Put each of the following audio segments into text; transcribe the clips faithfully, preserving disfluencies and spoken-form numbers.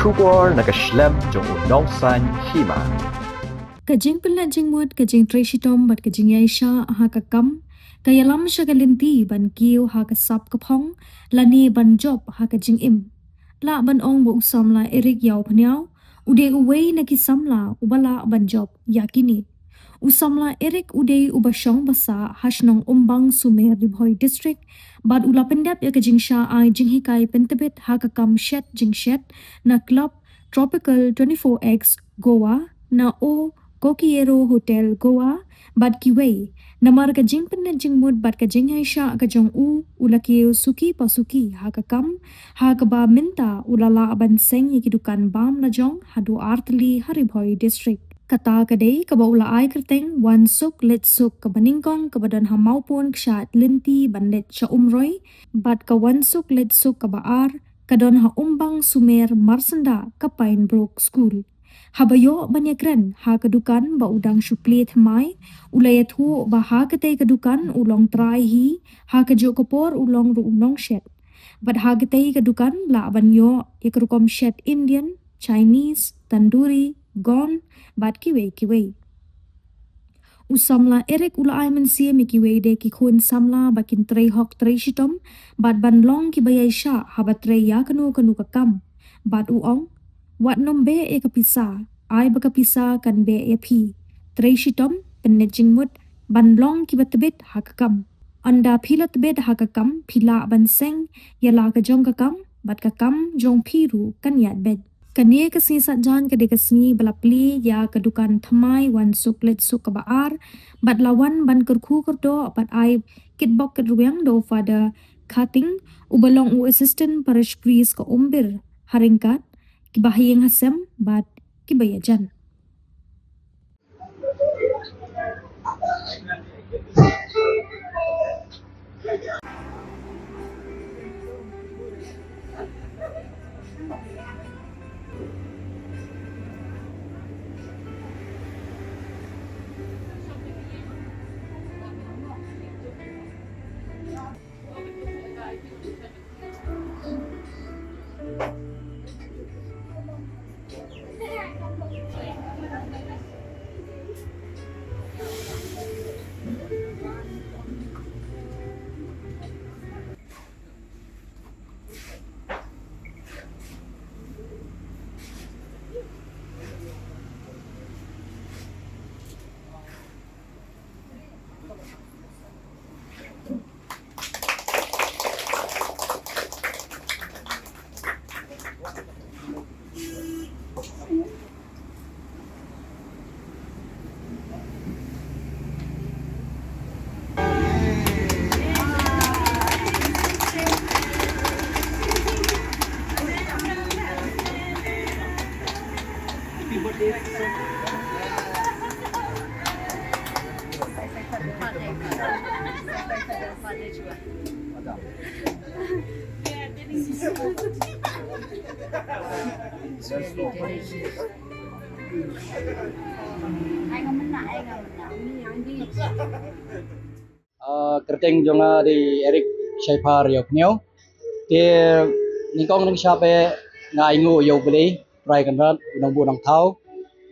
Khubor na ka shlem jong u nongsaiñ hima. Ka jingpynleit jingmut, ka jingtrei shitom bad ka jingïaishah ha ka kam ka ïalam sha ka lynti ban kiew ha ka sap ka phong lane ban jop ha ka jingim. Lah ban ong ba u samla Eric Ïawphniaw u dei uwei na ki samla uba lah ban jop ïa kine. U samla Eric u dei uba shong basa ha shnong Umbang Sumer, Ri Bhoi District, bad u la pyndep ïa ka jingshah ai jinghikai pyntbit ha ka kam shet jingshet na Club Tropical twenty-four X Goa, na O Coquillero Hotel Goa bad kiwei. Namar ka jingpynleit jingmut bad ka jingïaishah ka jong u, u la kiew suki pa suki ha ka kam, ha kaba mynta u la lah ban seng ïa ki dukan bam lajong haduh artylli ha Ri Bhoi District. Kata ka dei kaba u la ai kyrteng Wan Suk Leit Suk kaba nyngkong, kaba don ha Mawpun Kshaid Lynti ban leit sha Umroi, bad ka Wan Suk Leit Suk kaba ar ka don ha Umbang Sumer Marsyndah ka Pine Brook School. Haba ïoh ban ïakren ha ka dukan ba u dang shu plie thymmai, u la ïathuh ba ha katei ka dukan u long trai hi, ha kajuh ka por u long ruh u nongshet. Bad ha katei ka dukan lah ban ïoh ïa ka rukom shet Indian, Chinese, tandoori, gown bad kiwei kiwei. U samla Eric u la ai mynsiem ïa kiwei de ki khun samla ba kin trei hok trei shitom bad ban long kiba ïaishah haba trei ïa kano kano ka kam. Bad u ong, wat nym beh ïa ka pisa, ai ba ka pisa kan beh ïa phi. Trei shitom, pynleit jingmut ban long kiba tbit ha ka kam. Ynda phi la tbit ha ka kam, phi lah ban seng ïa la ka jong ka kam bad ka kam jong phi ruh kan ïaid beit. Kane ka sngi Saitjaiñ ka dei ka sngi ba la plie ïa ka dukan thymmai Wan Suk Leit Suk kaba ar bad la wan ban kyrkhu kyrdoh bad ai kitbok kitrwiang da u Father Khating uba long u Assistant Parish Priest ka Umbir ha ryngkat kiba ha ïing ha sem bad kiba ïajan. Ah, kyrteng jong nga dei Eric Shaiphar Ïawphniaw. Te nyngkong nyngshap eh nga ainguh ïa U Blei Trai Kynrad, U Nongbuh Nongthaw.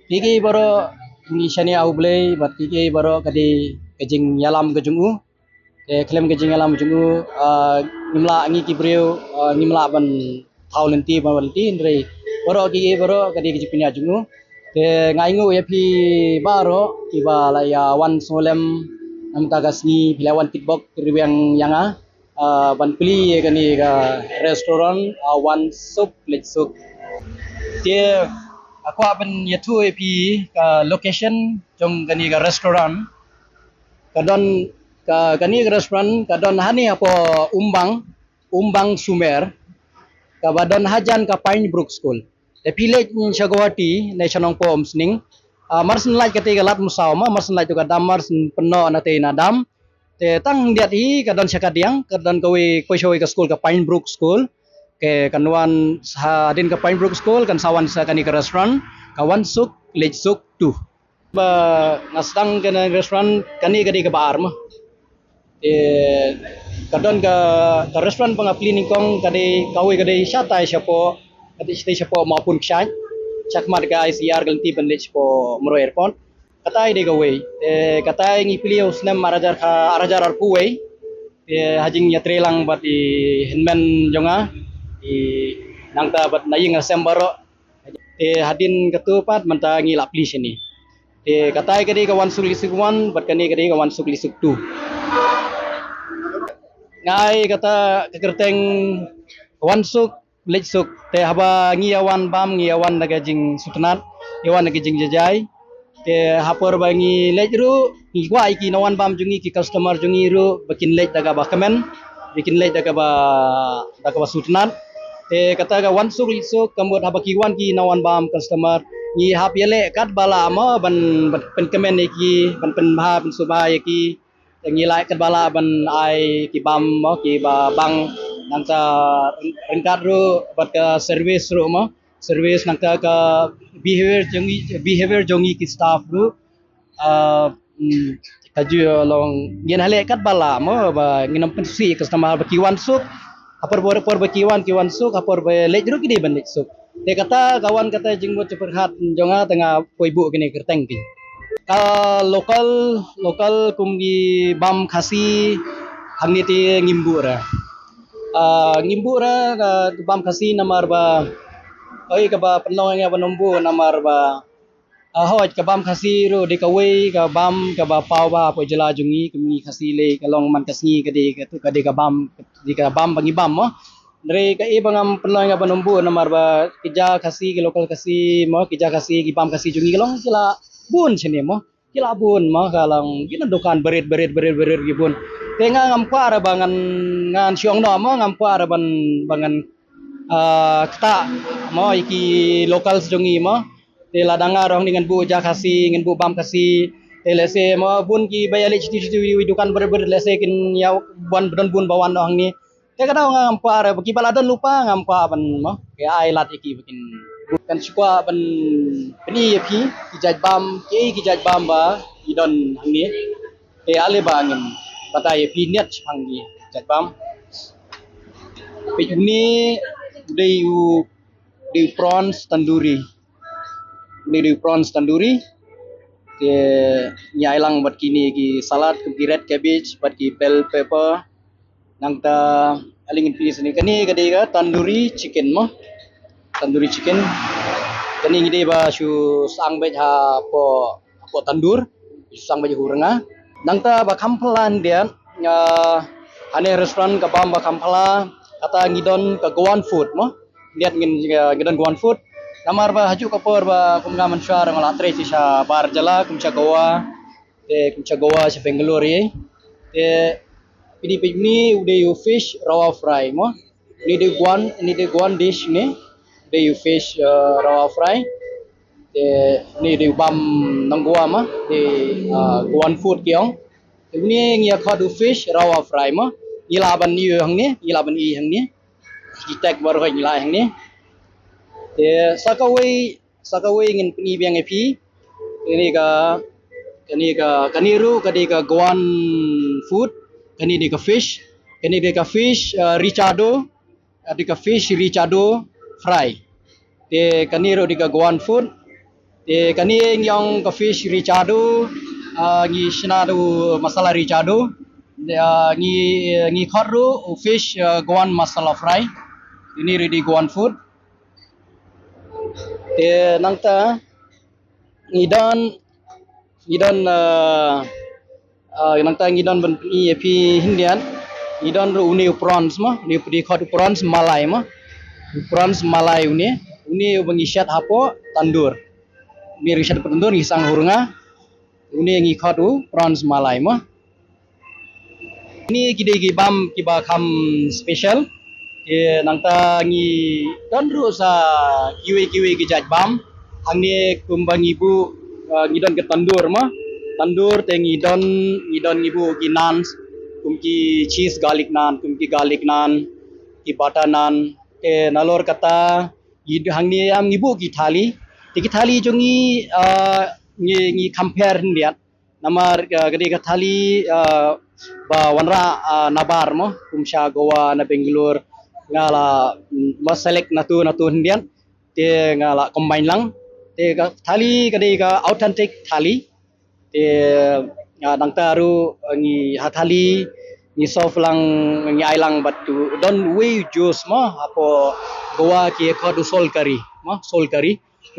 Kiei kiei baroh ngi shaniah ha U Blei bad kiei kiei baroh ka dei ka jingïalam ka jong u. Te khlem ka jingïalam jong u, ah, ngim lah, ngi ki briew, ah, ngim lah ban thaw lynti ban wan lynti, hynrei baroh kiei kiei baroh ka dei ka jingpynïaid jong u. Te nga ainguh ïa phi baroh kiba la ïa wan sngewlem na mynta ka sngi, phi la wan kitbok kitrwiang ïa nga, ah, ban plie ïa kane ka restaurant, ah, Wan Suk Leit Suk. Te nga kwah ban ïathuh ïa phi ka location jong kane ka restaurant. Ka don ka, kane ka restaurant ka don hangne hapoh Umbang, Umbang Sumer, kaba don hajan ka Pine Brook School. Te phi leit sha Guwahati ne sha Nongpoh Umsning, ah, mar syn lait katei ka Ladmusaw, ma mar syn lait to ka dam, mar syn pynnoh na tei na dam. Te tang khyndiat hi ka don sha kadiang, ka don kawei, kawei sha kawei ka school, ka Pine Brook School. Te kan wan sa hadien ka Pine Brook School, kan sa wan sha kane ka restaurant, ka Wan Suk Leit Suk two. Ba nga sdang kane restaurant, kane ka dei kaba ar mo. Te ka don ka, ka restaurant ba nga plie nyngkong ka dei kawei, ka dei shatai shapoh Te shatei shapoh Mawpun Kshaid, shakhmat ka I C R ka lynti ban leit shapoh Mro Airport. Katai dei kawei. Te katai ngi plie u snem ar hajar ka, ar hajar arphew wei. Te ha jingïatreilang bad i hynmen jong nga, i nangta bad na ïing na sem baroh. Te hadien katu pat mynta ngi la plie shane. Te katai ka dei ka wan suk leit suk one, bad kane ka dei ka wan suk leit suk two. Nga ai kata ka kyrteng wan suk leit suk. Te haba ngi ïa wan bam, ngi ïa wan da ka jingsngewtynnat, ïa wan da ka jingjahjai. Te ha por ba ngi leit ruh, ngi kwah ïa ki nongwan bam jong ngi, ki customer jong ngi ruh ba kin leit da kaba kmen, ba kin leit da kaba, da kaba sngewtynnat. Te kata ka wan suk leit suk, ka mut haba ki wan ki nongwan bam, customer, ngi hap ïaleh katba lah mo ban, ban pynkmen ïa ki, ban pynbha pynsngewbha ïa ki. Te ngi lah katba lah ban ai ki bam mo, kiba bang, nangta ryngkat ruh bad ka service ruh mo, service nangta ka behavior jong ngi, behavior jong ngi ki staff ruh. Ah, mm, ka ju long ngin ïaleh katba lah mo, ba ngin ym pynsngewsih customer ba ki wan suk. Ha por, por, por ba ki wan, ki wan suk, ha por ba leit ruh ki dei ban leit suk. Te kata ka wan kata jingmut jingpyrkhat jong nga, te nga poi buh kane ka kyrteng te. Ka local, local kum ki bam Khasi hangne te ngim buh re. Ah, ngim buh re, ah, bam Khasi namar ba, oi kaba pynlong ïa nga ban ym buh namar ba, ah, hooid ka bam Khasi ruh dei kawei ka bam kaba paw bha hapoh jylla jong ngi, kum ngi Khasi lei ka long man ka sngi ka dei ka tu ka dei ka bam, dei ka bam ba ngi bam mo. Hynrei kaei ba ngam pynlong ïa nga ban ym buh namar ba ki ja Khasi, ki local Khasi mo, ki ja Khasi, ki bam Khasi jong ngi ka long ki la bun shane mo. Ki la bun mo, ka long ki na dukan barit, barit, barit, barit ki bun. Te nga ngam kwah re ba ngan, ngan shong noh mo, ngam kwah re ban, ba ngan, ah, ktah mo ïa ki locals jong ngi mo. Te lada nga ruh hangne ngan buh ja Khasi, ngan buh bam Khasi. Te lehse mo bun kiba ïaleit shuti shuti ïa dukan barit barit, lehse kin ïa wan ba don bun ba wan noh hangne. Te ka daw nga ngam kwah re, ba kiba la don lypa ngam kwah ban mo, ki ai lad ïa ki ba kin. Kan shu kwah ban pyni ïa phi ki jait bam, kiei ki jait bam ba ki don hangne. Te ale ba ngin batai ïa phi niat shaphang ki jait bam. Peit une u dei u, dei u prawns tandoori. Une u dei u prawns tandoori. Te ngi ai lang bad kine ki salad, kum ki red cabbage, bad ki bell pepper. Nangta ale ngin pyni sini, kane ka dei ka tandoori chicken mo. Tandoori chicken. Kane ngi dei ba shu sang beit hapoh, hapoh tandoor. Shu sang beit ha u rnga. Nangta ba kham phylla hyndiat, ah, hane restaurant ka bam ba kham phylla, kata ngi don ka Goan food mo. Hyndiat ngin, ah, ngi don Goan food. Namar ba hajuh ka por ba kum nga mynshuwa nga la trei sha bar jylla kum sha Goa. Te kum sha Goa, sha Bangalore ïa. Te pini peit une u dei u fish rawa fry mo. Une dei Goan, une dei Goan dish une. Dei u fish, eh, rawa fry. Te une dei u bam nong Goa mo. Dei, eh, Goan food ki ong. Te une ngi ïa khot u fish rawa fry mo. Ngi lah ban ïoh hangne, ngi lah ban ïoh hangne. Ki tag baroh ngi lah hangne. Te sa kawei, sa kawei ngin pyni biang ïa phi. Kane ka, kane ka, kane ruh ka dei ka Goan food. Kane dei ka fish. Kane dei ka fish, uh, richado. Uh, dei ka fish richado fry. Te kane ruh dei ka Goan food. Te kane ngi ong ka fish richado. Uh, ngi shna da u masala richado. Te, uh, ngi, ngi khot ruh u fish, uh, Goan masala fry. Kane ruh dei Goan food. Te nangta ngi don, ngi don, ah, ah, nangta ngi don ban pyni ïa phi hyndiat. Ngi don ruh une u prawns mo, une u pdi khot u prawns malai mo. U prawns malai une, une uba ngi shet hapoh tandoor. Une ruh shet hapoh tandoor ngi sang ha u rnga. Une ngi khot u prawns malai mo. Kine ki dei ki bam kiba kham special. Te nangta ngi don ruh sa kiwei kiwei ki jait bam. Hangne kumba ngi buh, uh, ngi don ka tandoor mo. Tandoor te ngi don, ngi don ngi buh ki naans. Kum ki cheese garlic naan, kum ki garlic naan, ki butter naan. Te nalor kata ngi, hangne ïam ngi buh ki thali. Te ki thali jong ngi, uh, ngi, ngi compare hyndiat. Namar, uh, ka dei ka thali, uh, ba wanrah, uh, na bar mo, kum sha Goa, na Bangalore, Nga la, mm, ma select na tu na tu hyndiat. Te nga la combine lang. Te ka thali ka dei ka authentic thali. Te, ah, nangta ruh, ah, ngi ha thali, ngi serve lang, ngi ai lang bad tu don wei juice mo, hapoh Goa ki khot u soul curry mo, soul curry.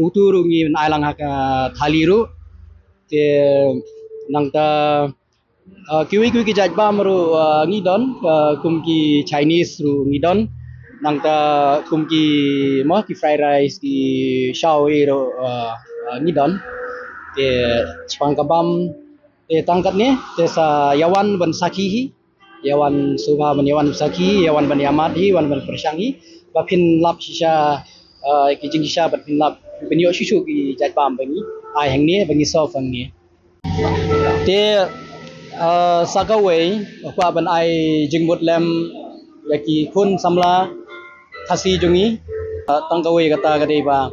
Utu ruh ngi ai lang ha ka thali ruh. Te nangta, ah, kiwei kiwei ki jait bam ruh, ah, ngi don, ah, kum ki Chinese ruh ngi don. Nangta kum ki mo, ki fried rice, ki shawarma ruh, ah, ah, ngi don. Te shaphang ka bam, te tang katne, te sa ïa wan ban sakhi hi. Ïa wan sngewbha ban ïa wan sakhi, ïa wan ban ïa mad hi, wan ban pyrshang hi. Ba phin lap shisha, ah, ki jingshisha, ba phin lap, phin ïoh shuh shuh ki jait bam ba ngi ai hangne, ba ngi serve hangne. Te, ah, sa kawei, kwah ban ai jingmut lem ïa ki khun samla Khasi jong ngi. Ah, tang kawei kata ka dei ba,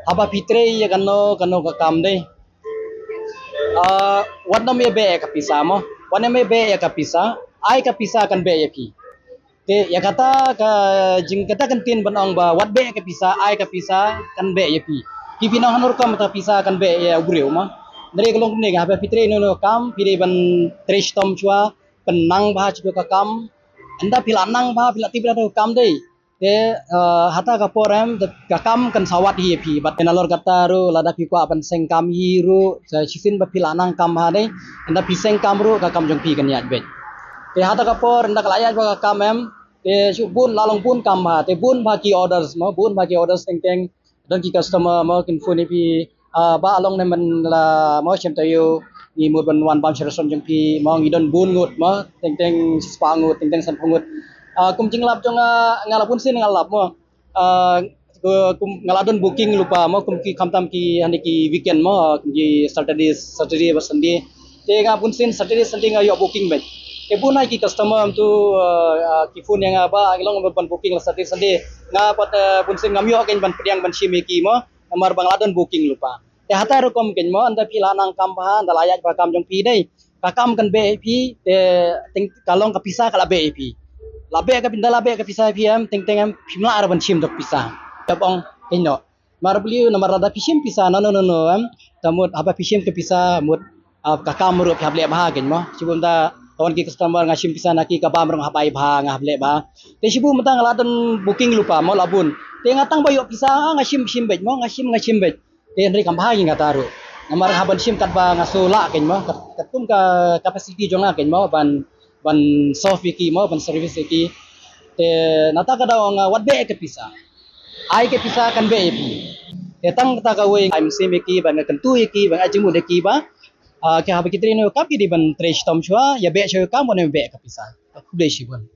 haba phi trei ïa kano kano ka kam dei, ah, wat nym ïa beh ïa ka pisa mo, wat nym ïa beh ïa ka pisa. Ai ka pisa kan beh ïa phi. Te ïa kata ka jing, kata ka ktien ban ong ba wat beh ïa ka pisa, ai ka pisa kan beh ïa phi. Phi phi nang hangno rukom ta pisa kan beh ïa u briew mo. Hynrei ka long kumne, haba phi trei kano kano ka kam, phi dei ban trei shitom shuwa, pynnang bha shuwa ka kam. Ynda phi la nang bha, phi la tip bha ka kam dei, te, ah, hata ka por em, te ka kam kan sa wad hi ïa phi. Bad nalor kata ruh, lada phi kwah ban seng kam hi ruh, sa shisien ba phi la nang kam bha dei, ynda phi seng kam ruh, ka kam jong phi kan ïaid beit. Te hata ka por, ynda ka la ïaid bha ka kam em, te shu bun, la long bun kam bha, te bun bha ki orders mo, bun bha ki orders teng teng. Don ki customer mo kin phone ïa phi, ah, ba, along ne men la mo, shem taïew ngi mut ban wan bam sha restaurant jong phi mo, ngi don bun ngut mo, teng teng spah ngut, teng teng sanphew ngut. Ah, kum jinglap jong nga, nga la bun sien nga lap mo. Ah, ku-, kum nga la don booking lypa mo, kum ki khamtam ki hangne ki weekend mo, kum ki Saturday, Saturday bad Sunday. Te nga bun sien Saturday Sunday nga ïoh booking beit. Te bun ai ki customer tu, ah, ah, ki phone ïa nga ba, ngi long ban booking la Saturday Sunday. Nga pat, ah, bun sien ngam ïoh kein ban pdiang ban shim ïa ki mo. Namar ba nga la don booking lypa. Te hata rukom kein mo, ynda phi la nang kam bha, ynda la ïaid bha kam jong phi dei, ka kam kan beh ïa phi, te teng, ka long ka pisa ka la beh ïa phi. La beh ka, ynda la beh ka pisa ïa phi em, teng teng em, phim lah ruh ban shim da ka pisa. Te ong kein noh. Mar balei, namar lada phi shim pisa, no, no, no, no, em. Te mut haba phi shim ka pisa, mut, ah, ka kam ruh phi hap leh bha kein mo. Shibun da, tang ki customer nga shim pisa na ki, ka bam ruh nga hap ai bha, nga hap leh bha. Te shibun mynta nga la don booking lypa mo, la bun. Te nga tang ba ïoh pisa, ah, nga shim, shim beit mo, nga shim, nga shim beit. Te hynrei kam bha ïa nga kata ruh. Namar haba shim katba nga shu lah kein mo, kat, katkum ka capacity jong nga kein mo, ban, ban serve ïa ki mo, ban service ïa ki. Te nangta ka daw nga wat beh ka pisa. Ai ka pisa kan beh ïa phi. Te tang kata kawei, ai mynsiem ïa ki, ban kyntu ïa ki, ban ai jingmut ïa ki ba, ah, ki haba ki trei kano ka kam ki dei ban trei shitom shuwa, ïa beh shuwa ka kam, wat nym beh ka pisa. Khublei shibun.